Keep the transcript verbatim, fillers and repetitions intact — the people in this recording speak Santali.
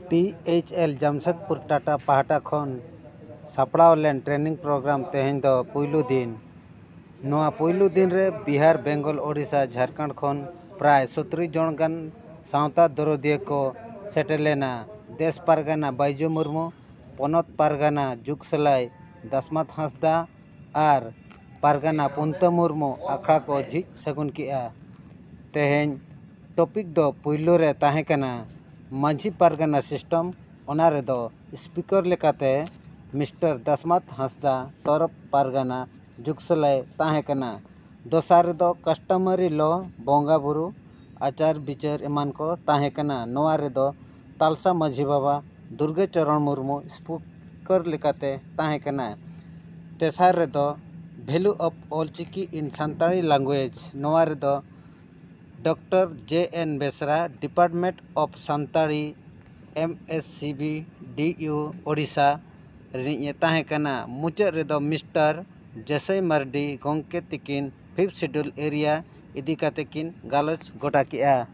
T H L Jamshedpur Tata ᱯᱟᱦᱴᱟ ᱠᱷᱚᱱ ᱥᱟᱯᱲᱟᱣ ᱞᱮᱱ ᱴᱨᱮᱱᱤᱝ ᱯᱨᱳᱜᱨᱟᱢ ᱛᱮᱦᱮᱧ ᱫᱚ ᱯᱩᱭᱞᱩ ᱫᱤᱱ᱾ ᱱᱚᱣᱟ ᱯᱩᱭᱞᱩ ᱫᱤᱱ ᱨᱮ ᱵᱤᱦᱟᱨ, ᱵᱮᱝᱜᱚᱞ, ᱳᱰᱤᱥᱟ, ᱡᱷᱟᱲᱠᱷᱚᱸᱰ ᱠᱷᱚᱱ ᱯᱨᱟᱭ ᱥᱚᱛᱨᱤ ᱡᱚᱱ ᱜᱟᱱ ᱥᱟᱶᱛᱟ ᱫᱚᱨᱚᱫᱤᱭᱟᱹ ᱠᱚ ᱥᱮᱴᱮᱨ ᱞᱮᱱᱟ᱾ ᱫᱮᱥ ᱯᱟᱨᱜᱟᱱᱟ ᱵᱟᱭᱡᱩ ᱢᱩᱨᱢᱩ, ᱯᱚᱱᱚᱛ ᱯᱟᱨᱜᱟᱱᱟ ᱡᱩᱜᱽᱥᱟᱞᱟᱭ ᱫᱟᱥᱢᱟᱛ ᱦᱟᱸᱥᱫᱟ ᱟᱨ ᱯᱟᱨᱜᱟᱱᱟ ᱯᱩᱱᱛᱟᱹ ᱢᱩᱨᱢᱩ ᱟᱠᱷᱲᱟ ᱠᱚ ᱡᱷᱤᱡ ᱥᱟᱹᱜᱩᱱ ᱠᱮᱜᱼᱟ᱾ ᱛᱮᱦᱮᱧ ᱴᱚᱯᱤᱠ ᱫᱚ ᱯᱩᱭᱞᱩ ᱨᱮ ᱛᱟᱦᱮᱸ ᱠᱟᱱᱟ ᱢᱟᱹᱡᱷᱤ ᱯᱟᱨᱜᱟᱱᱟ ᱥᱤᱥᱴᱮᱢ, ᱚᱱᱟ ᱨᱮᱫᱚ ᱥᱯᱤᱠᱟᱨ ᱞᱮᱠᱟᱛᱮ ᱢᱤᱥᱴᱟᱨ ᱫᱟᱥᱢᱟᱛ ᱦᱟᱸᱥᱫᱟ, ᱛᱚᱨᱚᱯ ᱯᱟᱨᱜᱟᱱᱟ ᱡᱩᱜᱽᱥᱟᱞᱟᱭ ᱛᱟᱦᱮᱸ ᱠᱟᱱᱟ᱾ ᱫᱚᱥᱟᱨ ᱨᱮᱫᱚ ᱠᱟᱥᱴᱚᱢᱟᱨᱤ ᱞᱚ, ᱵᱚᱸᱜᱟ ᱵᱩᱨᱩ, ᱟᱪᱟᱨ ᱵᱤᱪᱟᱹᱨ ᱮᱢᱟᱱ ᱠᱚ ᱛᱟᱦᱮᱸ ᱠᱟᱱᱟ᱾ ᱱᱚᱣᱟ ᱨᱮᱫᱚ ᱛᱟᱞᱥᱟ ᱢᱟᱹᱡᱷᱤ ᱵᱟᱵᱟ ᱫᱩᱨᱜᱟᱹ ᱪᱚᱨᱚᱬ ᱢᱩᱨᱢᱩ ᱥᱯᱤᱠᱟᱨ ᱞᱮᱠᱟᱛᱮ ᱛᱟᱦᱮᱸ ᱠᱟᱱᱟ᱾ ᱛᱮᱥᱟᱨ ᱨᱮᱫᱚ Value of All Chiki in Santali Language, ᱱᱚᱣᱟ ᱨᱮᱫᱚ ᱰᱚᱠᱴᱚᱨ ᱡᱮ ᱮᱱ ᱵᱮᱥᱨᱟ, Department of Santali, M S C B D U, Odisha ᱨᱤᱱᱤᱡ ᱮ ᱛᱟᱦᱮᱸ ᱠᱟᱱᱟ᱾ ᱢᱩᱪᱟᱹᱫ ᱨᱮᱫᱚ ᱢᱤᱥᱴᱟᱨ ᱡᱮᱥᱟᱹᱭ ᱢᱟᱨᱰᱤ ᱜᱚᱢᱠᱮ ᱛᱤᱠᱤᱱ ᱯᱷᱤᱯᱛᱷ ᱥᱤᱰᱩᱞ ᱮᱨᱤᱭᱟ ᱤᱫᱤ ᱠᱟᱛᱮ ᱠᱤᱱ ᱜᱟᱞᱚᱪ ᱜᱚᱴᱟ ᱠᱮᱜᱼᱟ᱾